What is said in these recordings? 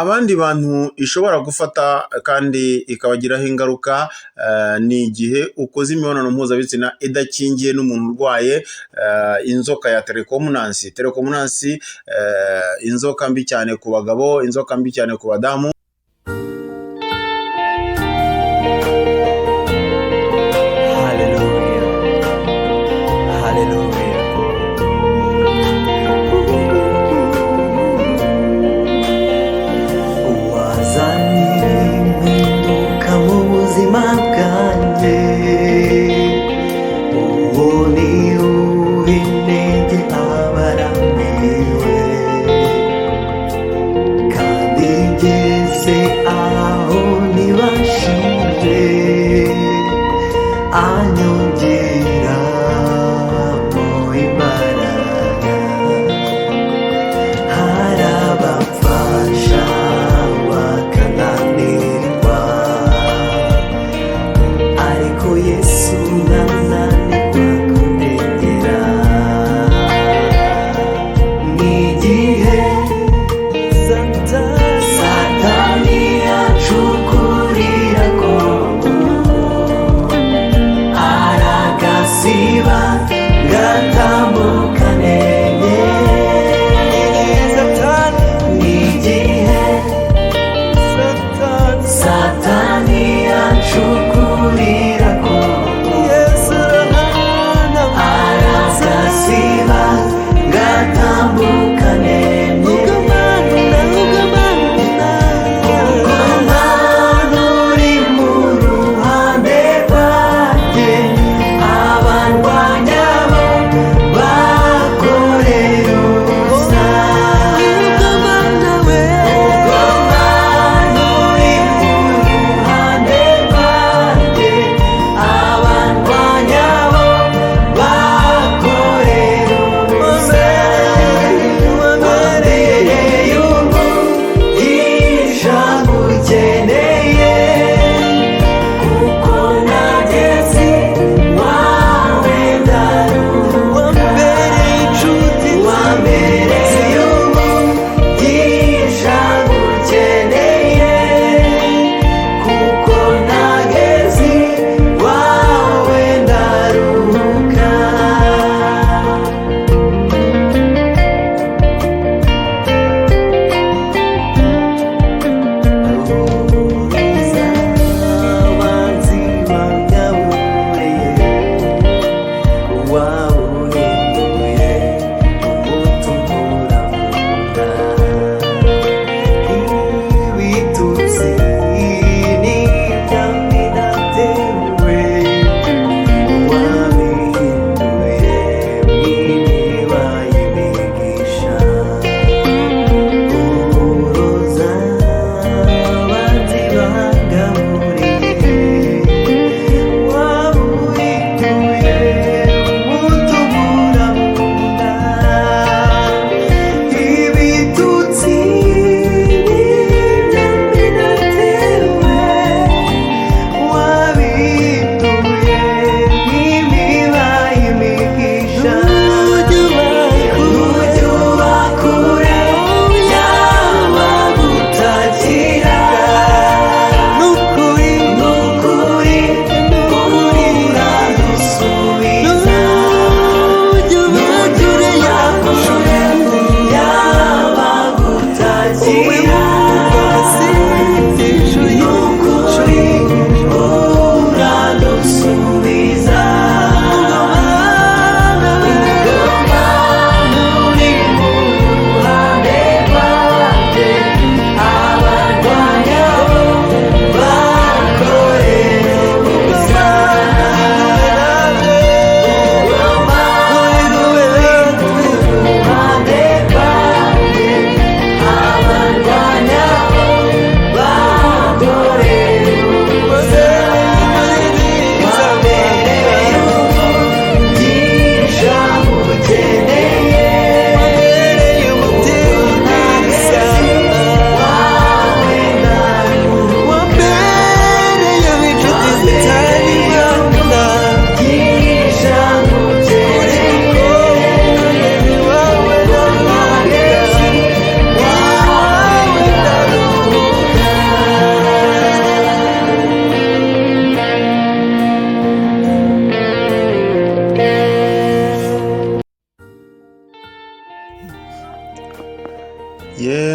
Abandi bantu ishobora gufata kandi ikabagiraho ingaruka ni igihe ukoze imibonano mpuzabitsina idakingiye n'umuntu urwaye inzoka ya trichomonas. Trichomonas, inzoka mbi cyane ku bagabo, inzoka mbi cyane ku badamu. Haleluya. Haleluya. Wazanye impinduka mu buzima bwanjye, uwo ni uw'intege abarambiwe, kandi ngeze aho ntibashije, anyongera mu imbaraga. Hari abafasha bakananirwa, ariko Yesu ntananirwa kundengera. N'igihe Satani yacukurira ko aragasiba gatambuka nenge, n'igihe Satani yacukurira ko aragasiba gatambuka nenge, ubwo Mana uri mu ruhande rwanjye, abarwanya bo bakorera ubusa. Ubwo Mana uri mu ruhande rwanjye, abarwanya bo bakorera ubusa. Wambereye umugisha ngukeneye, kuko nageze wawe ndaruhuka. Wambereye umugisha ngukeneye, kuko nageze wawe ndaruhuka. Abanzi bangaburiye, wawuhinduye umutukura mu nda. Ibitutsi n'ibyaminatewe, wabihinduye mw'imiba y'imigisha. Uhuruza abanzi bangaburiye, wawuhinduye umutukura mu nda. Ibitutsi n'ibyaminatewe, wabihinduye nk'imiba y'imigisha. Ujya uba kure y'abagutakira, nukuri nukuri uradusubiza. Ujya uba kure y'abagutakira, nukuri uradusubiza. Uri mu ruhande rwanjye, abarwanya bo bakorera ubusa. Uri mu ruhande rwanjye, abarwanya bo bakorera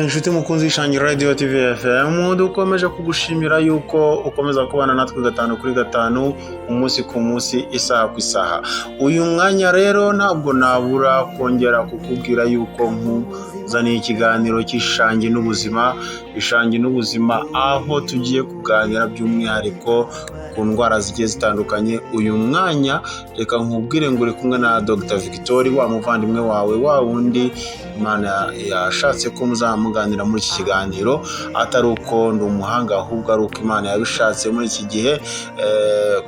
Inshuti mukunzi w'Ishangi Radio TV FM, dukomeje kugushimira yuko ukomeza kubana natwe gatanu kuri gatanu, umunsi ku munsi, isaha ku isaha. Uyu mwanya rero ntabwo nabura kongera kukubwira yuko nkuzaniye ikiganiro cy'Ishangi n'Ubuzima. Ishangi n'Ubuzima, aho tugiye kuganira by'umwihariko ku ndwara zigiye zitandukanye. Uyu mwanya reka nkubwire ngo uri kumwe na Dr Victoire, wa muvandimwe wawe, wa wundi Imana yashatse ko muzamuganira muri iki kiganiro, atari uko ndi umuhanga, ahubwo ari uko Imana yabishatse muri iki gihe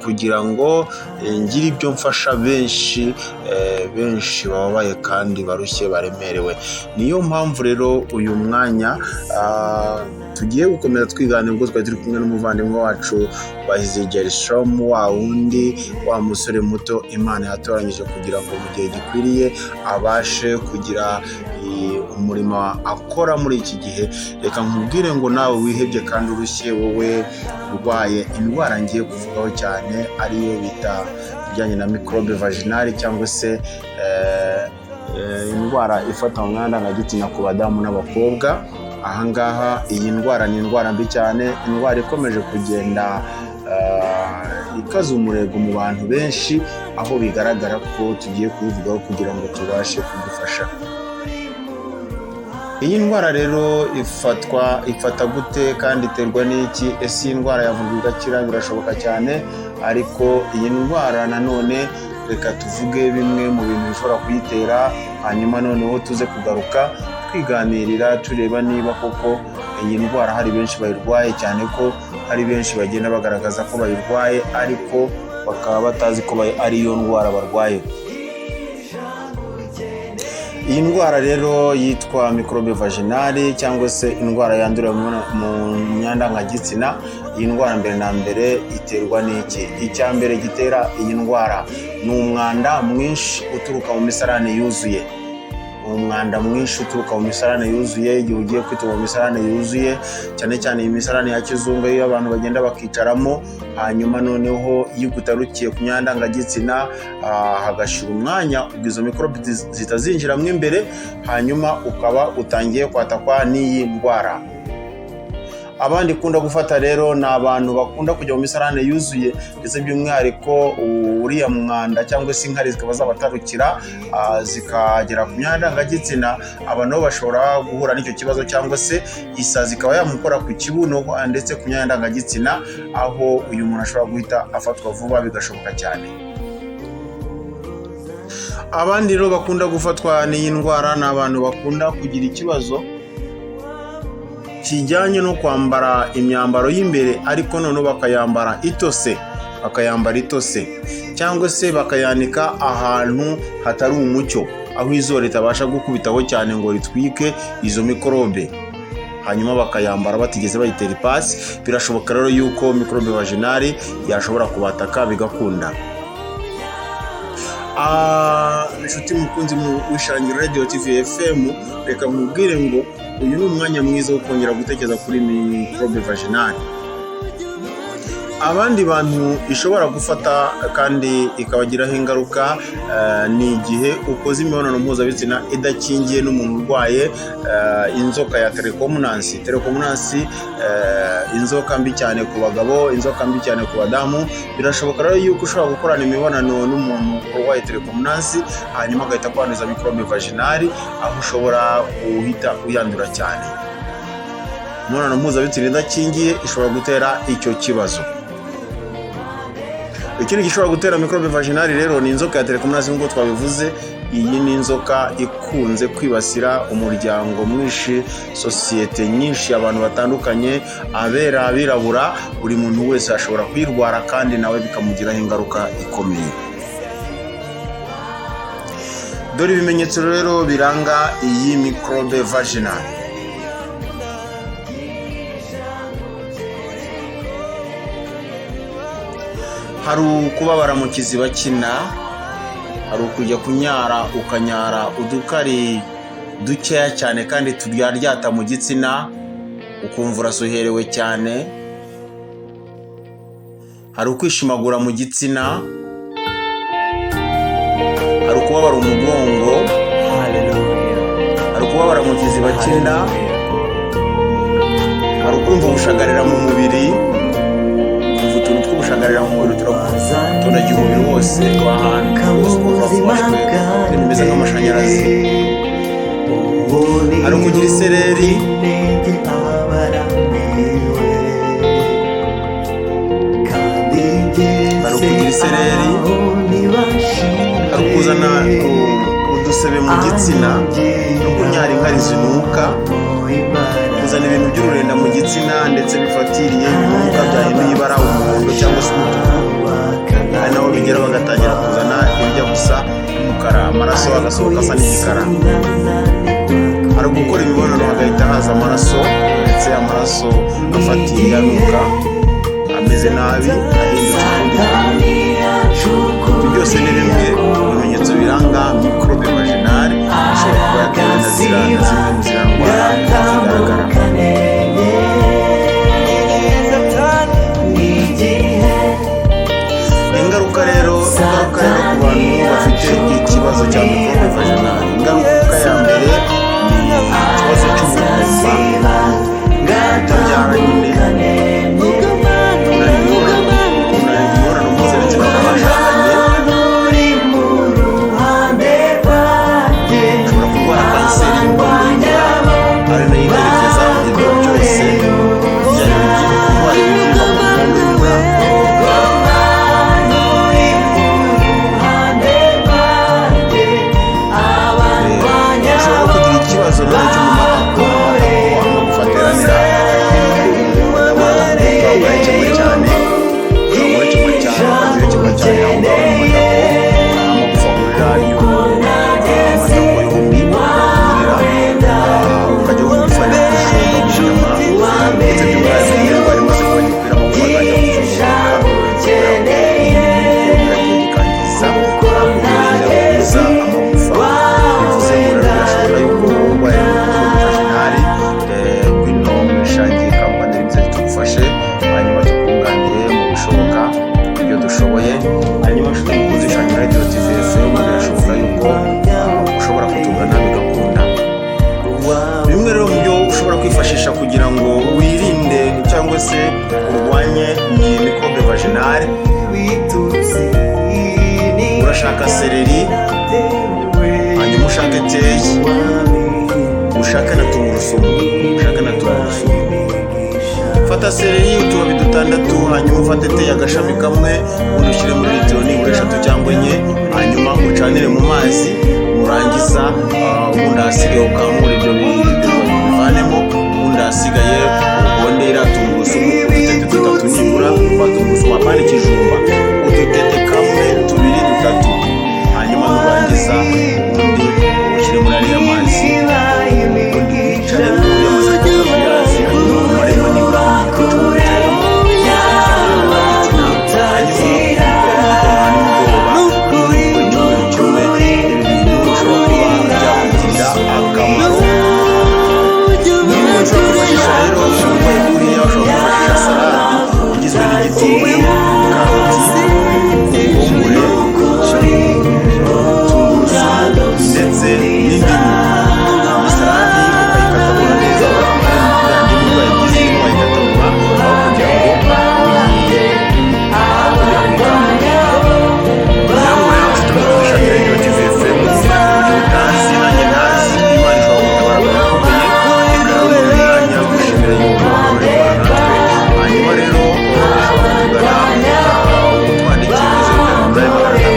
kugira ngo ngire ibyo mfasha benshi, benshi bababaye kandi barushye, baremerewe. Niyo mpamvu rero uyu mwanya tugiye gukomeza twiganira, ubwo twari turi kumwe n'umuvandimwe wacu Bahizi Gershomu, wa wundi wa musore muto Imana yatoranyije kugira ngo mu gihe gikwiriye abashe kugira umurimo akora muri iki gihe. Reka nkubwire ngo nawe wihebye kandi urushye, wowe urwaye indwara ngiye kuvugaho cyane, ariyo bita ibijyanye na microbe vaginale, cyangwa se indwara ifata mu myanya ndangagitsina ku badamu n'abakobwa. Ahangaha iyi ndwara ni indwara mbi cyane, indwara ikomeje kugenda ikaza umurego mu bantu benshi, aho bigaragara ko tugiye kubivugaho kugira ngo tubashe kugufasha. Iyi ndwara rero ifatwa, ifata gute kandi iterwa n'iki? Ese iyi ndwara yavurwa igakira? Birashoboka cyane. Ariko iyi ndwara nanone reka tuvuge bimwe mu bintu bishobora kuyitera, hanyuma noneho tuze kugaruka twiganirira, tureba niba koko iyi ndwara hari benshi bayirwaye, cyane ko hari benshi bagenda bagaragaza ko bayirwaye ariko bakaba batazi ko ari iyo ndwara barwaye. Iyi ndwara rero yitwa microbe vaginale, cyangwa se indwara yandurira mu myanya ndangagitsina. Iyi ndwara mbere na mbere iterwa n'iki? Icya mbere gitera iyi ndwara ni umwanda mwinshi uturuka mu misarane yuzuye, umwanda mwinshi uturuka mu misarane yuzuye. Igihe ugiye kwituma mu misarane yuzuye, cyane cyane iyi misarane ya kizungu, iyo abantu bagenda bakicaramo, hanyuma noneho iyo ugutarukiye ku myanya ndangagitsina, hagashira umwanya, ubwo izo mikorobe zitazinjiramo imbere, hanyuma ukaba utangiye kwatakwa n'iyi ndwara. Abandi ikunda gufata rero ni abantu bakunda kujya mu misarane yuzuye, ndetse by'umwihariko uriya mwanda cyangwa se inkari zikaba zabatarukira, zikagera ku myanya ndangagitsina. Aba nabo bashobora guhura n'icyo kibazo, cyangwa se isazi ikaba yamukora ku kibuno ndetse ku myanya ndangagitsina, aho uyu muntu ashobora guhita afatwa vuba, bigashoboka cyane. Abandi rero bakunda gufatwa n'iyi ndwara ni abantu bakunda kugira ikibazo kijyanye no kwambara imyambaro y'imbere, ariko noneho bakayambara itose, bakayambara itose, cyangwa se bakayanika ahantu hatari umucyo, aho izuba ritabasha gukubitaho cyane ngo ritwike izo mikorobe, hanyuma bakayambara batigeze bayitera ipasi. Birashoboka rero yuko microbe vaginale yashobora kubataka bigakunda. Inshuti mukunzi w'Ishangi Radio TV FM, reka nkubwire ngo uyu ni umwanya mwiza wo kongera gutekereza kuri microbe vaginale. Abandi bantu ishobora gufata kandi ikabagiraho ingaruka ni igihe ukoze imibonano mpuzabitsina idakingiye n'umuntu urwaye inzoka ya trichomonas. Trichomonas, inzoka mbi cyane ku bagabo, inzoka mbi cyane ku badamu. Birashoboka rero yuko ushobora gukorana imibonano n'umuntu urwaye trichomonas, hanyuma agahita kwanduza microbe vaginale, aho ushobora guhita uyandura cyane. Imibonano mpuzabitsina idakingiye ishobora gutera icyo kibazo. Ikindi gishobora gutera microbe vaginale rero ni inzoka ya trichomonas nk'uko twabivuze. Iyi ni inzoka ikunze kwibasira umuryango mwinshi, sosiyete nyinshi, abantu batandukanye, abera, abirabura, buri muntu wese ashobora kuyirwara kandi nawe bikamugiraho ingaruka ikomeye. Dore ibimenyetso rero biranga iyi microbe vaginale. Hari ukubabara mu kiziba cy'inda, hari ukujya kunyara ukanyara udukari dukeya cyane kandi turyaryata mu gitsina, ukumva urasuherewe cyane, hari ukwishimagura mu gitsina, hari ukubabara umugongo, Hallelujah. hari ukubabara mu kiziba cy'inda. Hallelujah. Ubushagarira mu mubiri, kumva utuntu tw'ubushagarira mu mubiri turatondagira umubiri wose w'ahantu hose, ukumva ufashwe ibintu bimeze nk'amashanyarazi. Hari ukugira isereri. Hari ukugira isereri, hari ukuzana udusebe mu gitsina no kunyara inkari zinuka, kuzana ibintu by'ururenda mu gitsina ndetse bifatiriye, ibinuka byahinduye ibara, umuhondo cyangwa se umutuku. Hari naho bigera bagatangira kuzana ibijya gusa umukara, amaraso agasohoka asa n'igikara. Hari gukora imibonano hagahita haza amaraso, ndetse amaraso afatiriye, anuka, ameze nabi, ahindutse ukundi kuntu. Ibyo byose ni bimwe mu bimenyetso biranga microbe vaginale ishobora kuba yatewe na zimwe mu ziriya ndwara zigaragara. Ingaruka rero ku bantu bafite ikibazo cya microbe vaginale, ingaruka ya mbere ni ikibazo cy'ubugumba, kutabyara nyine, kunanirwa imibonano mpuzabitsina ku bashakanye. Ushobora kurwara kanseri y'inkondo y'umura, ari nayo iherekeza ibintu byose byari kurwara ibibyimba mu nkondo y'umura. Ushobora no kugira ikibazo none cyo mu matako, amatako amagufa ateranira, ndabona urahekemwa cyane, ushobora guhekemwa cyane, ukagira cyane aho ngaho mu matako, aho amagufa ahurira amatako yombi ahurira, ukajya wumva ifa riri kujomba mu nyama, ndetse by'umwihariko iyo indwara imaze kuba gikwira, amagufa atangira kuzunguruka kubera ko iragenda ikangiza ururenda ruhuza amagufa. Bivuze ngo rero birashoboka yuko urwaye microbe vaginale, ngwino mu Ishangi Company Limited tugufashe, hanyuma tukunganire mu bishoboka ibyo dushoboye. Hanyuma nshuti mukunzi Ishangi Radio TV FM, birashoboka yuko ushobora kutugana bigakunda. Bimwe rero mu byo ushobora kwifashisha kugira ngo wirinde cyangwa se urwanye iyi microbe vaginale, urashaka seleri, hanyuma ushake teyi, ushake na tungurusumu, ushake na tungurusumu. Fata seleri utubabi dutandatu, hanyuma ufate teyi agashami kamwe, ubundi ushyire muri litiro nibura 3 cyangwa 4, hanyuma ucanire mu mazi. Nurangiza, ubundi ahasigaye ukamure ibyo bivanemo, ubundi ahasigaye ugonde iriya tungurusumu udutete dutatu nibura twa tungurusumu, apana ikijumba, udutete kamwe, tubiri, dutatu. Hanyuma nurangiza, ubundi ushyire muri ariya mazi, ubundi wicaremo yamaze kuva amazi, hanyuma umaremo nibura iminota 10 wicaremo igitsina, hanyuma nimugoroba ukora icyumweru kimwe. Ibi bintu bishobora kuba byakugirira akamaro. Niba ushobora kwifashisha rero uburwayi buriya, ushobora kwifashisha salade igizwe n'igitunguru, karoti, kokombure, tungurusumu ndetse n'indimu. Iyi salade ukayikatagura neza, iriya ndimu ibaye byiza indimu wayikatagura aho kugira ngo uyikamure. Ngira ngo rero nshuti mukunzi Ishangi Radio TV FM, ibyo utazi nanjye ntazi, Imana ishobora gutabara mu bikomeye. Reka rero muri uyu mwanya gushimira yuko wakomeje kubana natwe. Hanyuma rero ushobora kutugana, utwandikiye kuri 0788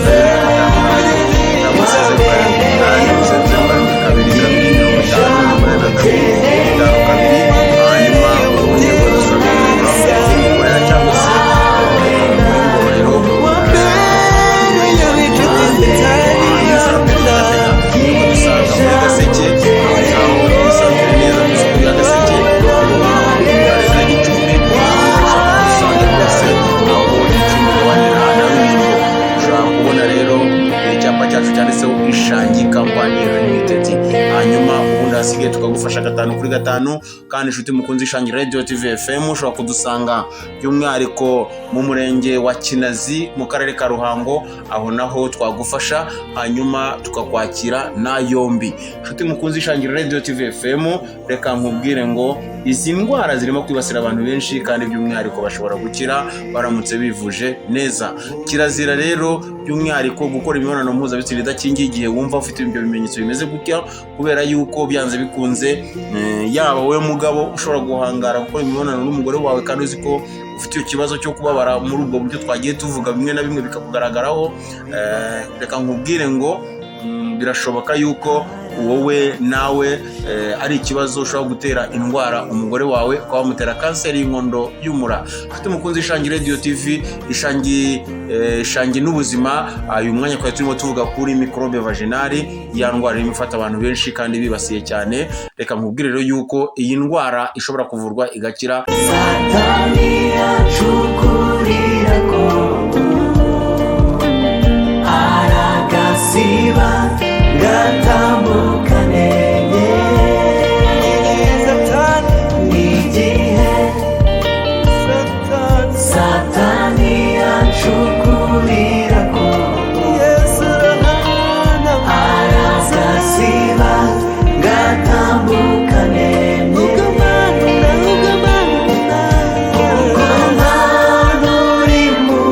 40 84 cyangwa se 078 0 0 2 2 50 8 10 52. Hanyuma ubundi ukadusanga gukorera cyangwa se muri Ngororero, ukadusanga muri Gaseke, aho ngaho mu isantere neza ku isoko rya Gaseke, mu karere ka Gicumbi. Ushobora kudusanga rwose aho Gicumbi gabanira na Rulindo. Ushobora kubona rero icyapa cyacu cyanditseho Ishangi Company Limited, hanyuma ubundi hasigaye tukagufasha gatanu kuri gatanu. Kandi inshuti mukunzi Ishangi Radio TV FM, ushobora kudusanga by'umwihariko mu murenge wa Kinazi mu karere ka Ruhango, aho naho twagufasha hanyuma tukakwakira na yombi. Inshuti mukunzi Ishangi Radio TV FM, reka nkubwire ngo izi ndwara zirimo kwibasira abantu benshi, kandi by'umwihariko bashobora gukira baramutse bivuje neza. Kirazira rero by'umwihariko gukora imibonano mpuzabitsina idakingiye igihe wumva ufite ibyo bimenyetso bimeze gutya, kubera yuko byanze bikunze, yaba wowe mugabo ushobora guhangara gukora imibonano n'umugore wawe kandi uzi ko ufite icyo kibazo cyo kubabara muri ubwo buryo twagiye tuvuga, bimwe na bimwe bikakugaragaraho, reka nkubwire ngo birashoboka yuko wowe nawe ari ikibazo ushobora gutera indwara umugore wawe, ukaba wamutera kanseri y'inkondo y'umura. Ufite umukunzi Ishangi Radio TV, Ishangi, Ishangi n'ubuzima. Uyu mwanya twari turimo tuvuga kuri microbe vaginale, ya ndwara irimo ifata abantu benshi kandi bibasiye cyane. Reka nkubwire rero yuko iyi ndwara ishobora kuvurwa igakira. Satani acukurira kobo, aragasiba gatambukane. N'igihe Satani acukurira kobo, aragasiba gatambukane. Ubwo uri mu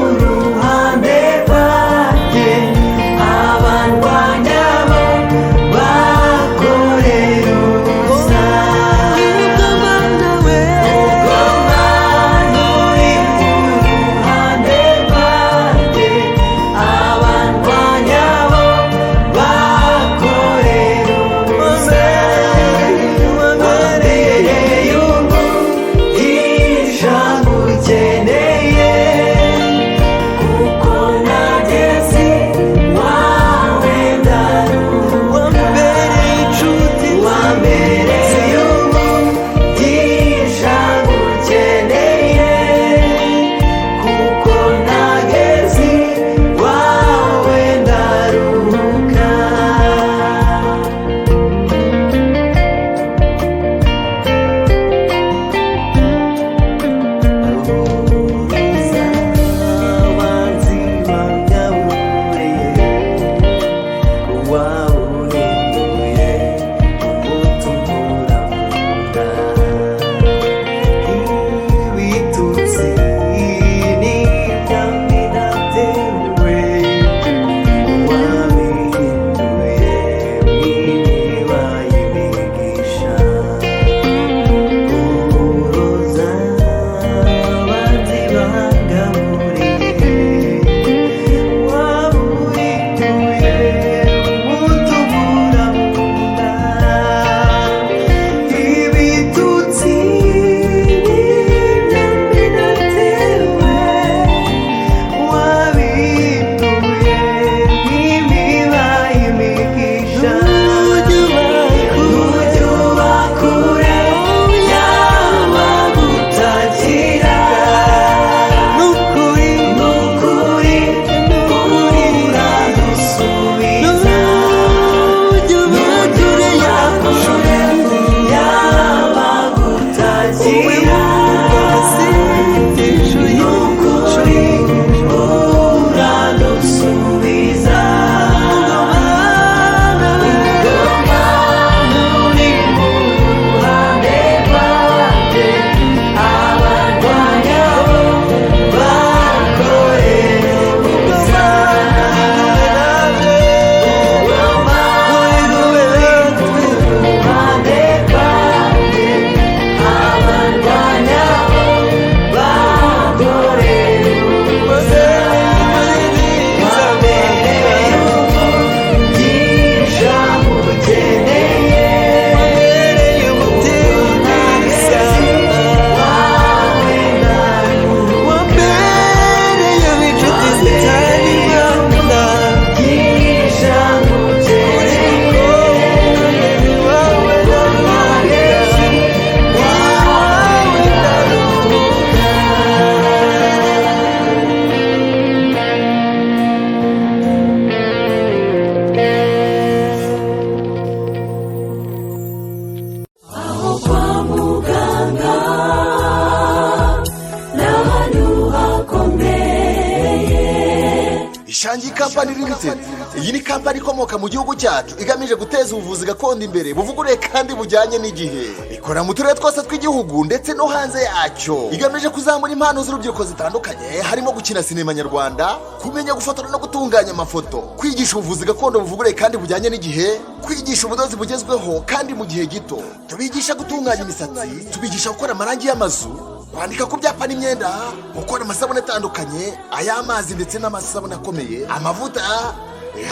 Ishangi Company Limited, iyi ni kampani ikomoka mu gihugu cyacu, igamije guteza ubuvuzi gakondo imbere, buvuguruye kandi bujyanye n'igihe. Ikora mu turere twose tw'igihugu ndetse no hanze yacyo. Igamije kuzamura impano z'urubyiruko zitandukanye, harimo gukina sinema nyarwanda, kumenya gufotora no gutunganya amafoto, kwigisha ubuvuzi gakondo buvuguruye kandi bujyanye n'igihe, kwigisha ubudozi bugezweho kandi mu gihe gito. Tubigisha gutunganya imisatsi, tubigisha gukora amarangi y'amazu, kwandika ku byapa n'imyenda, gukora amasabune atandukanye, ay'amazi ndetse n'amasabune akomeye, amavuta,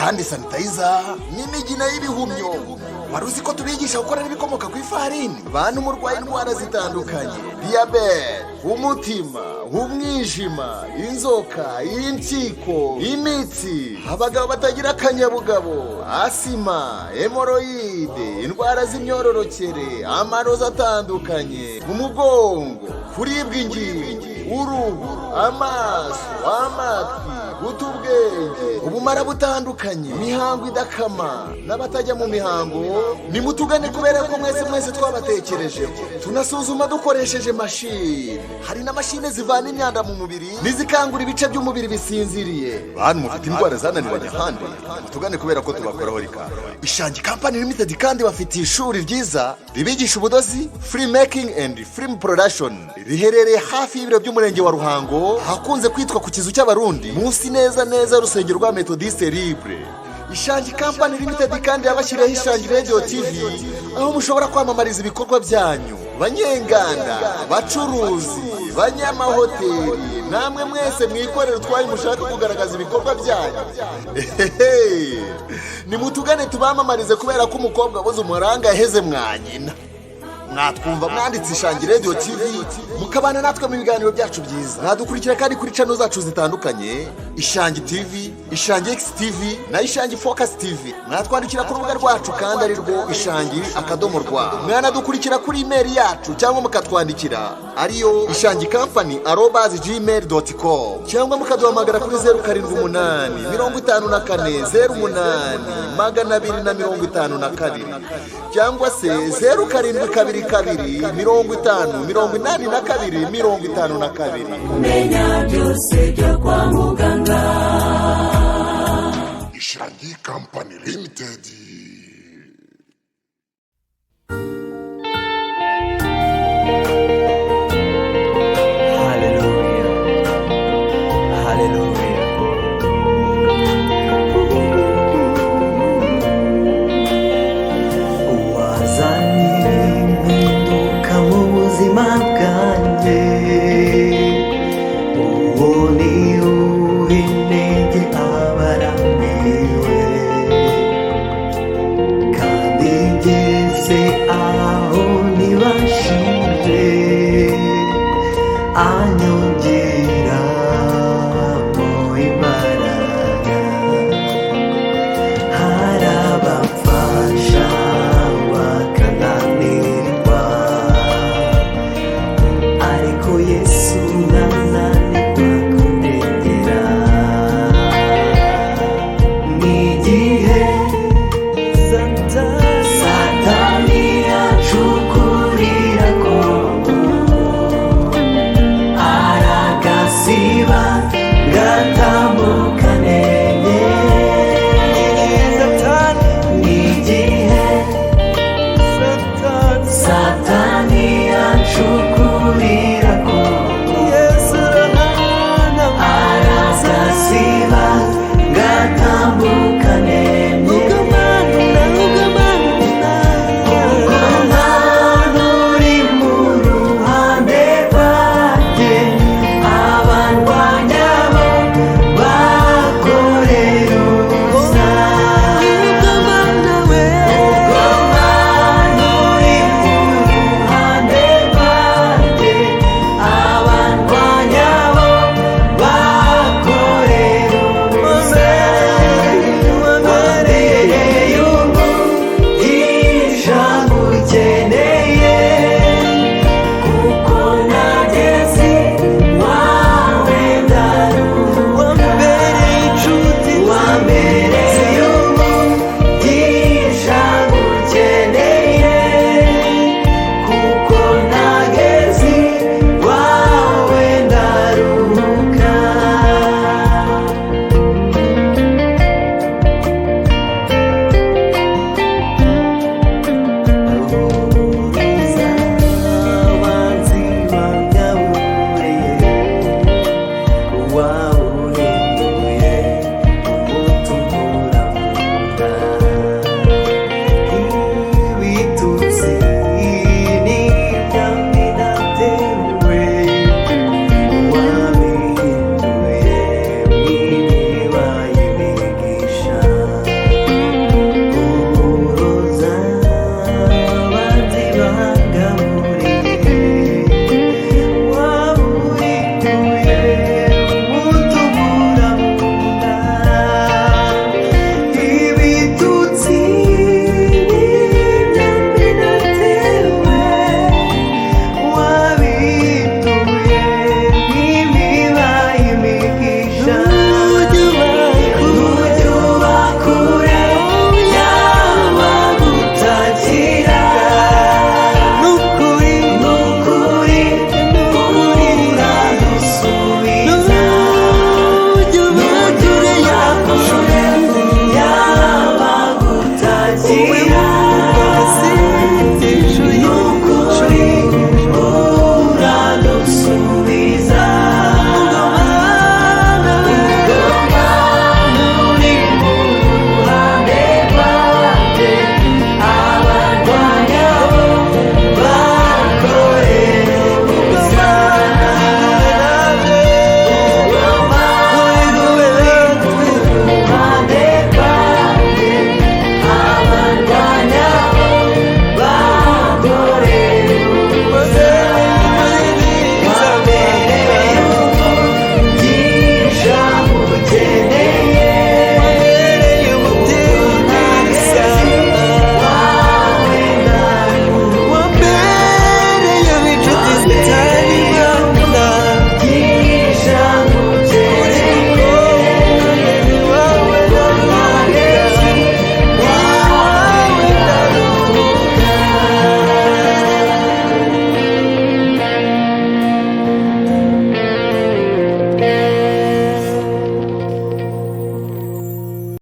hand sanitizer n'imigina y'ibihumyo. Wari uzi ko tubigisha gukora n'ibikomoka ku ifarini? Bantu murwaye indwara zitandukanye, diyabete, umutima, umwijima, inzoka, impyiko, imitsi, abagabo batagira akanyabugabo, asima, hémorroïdes, indwara z'imyororokere, amarozi atandukanye, umugongo, kuribwa ingingo, uruhu, amaso, amatwi, guta ubwenge, ubumara butandukanye, imihango idakama n'abatajya mu mihango, nimutugane kubera ko mwese mwese twabatekerejeho. Tunasuzuma dukoresheje mashini. Hari na mashini zivana imyanda mu mubiri n'izikangura ibice by'umubiri bisinziriye. Bantu mufite indwara zananiranye ahandi, mutugane kubera ko tubakoraho rikanga. Ishangi Company Limited kandi bafitiye ishuri ryiza ribigisha ubudozi, film making and film production. Riherereye hafi y'ibiro by'umurenge wa Ruhango, ahakunze kwitwa ku Kizu cy'Abarundi, munsi neza neza y'urusengero rwa Methodiste Libre. Ishangi Company Limited kandi yabashyiriyeho Ishangi Radio TV, aho mushobora kwamamariza ibikorwa byanyu. Banyenganda, bacuruzi, banyamahoteli, namwe mwese mwikorera utwanyu, mushaka kugaragaza ibikorwa byanyu, ehehe, nimutugane tubamamarize, kubera ko umukobwa abuze umuranga yaheze mwanyina. Mwatwumva mwanditse Ishangi Radio TV, mukabana natwe mu biganiro byacu byiza. Mwadukurikira kandi kuri channel zacu zitandukanye: Ishangi TV, Ishangi X TV na Ishangi Focus TV. Mwatwandikira ku rubuga rwacu kandi ari rwo ishangi.rwa. Mwanadukurikira kuri email yacu cyangwa mukatwandikira, ariyo ishangicompany@gmail.com, cyangwa mukaduhamagara kuri 0785 408 252, cyangwa se 0722 50 82 52. Kumenya byose byo kwa muganga. Ishangi Company Limited.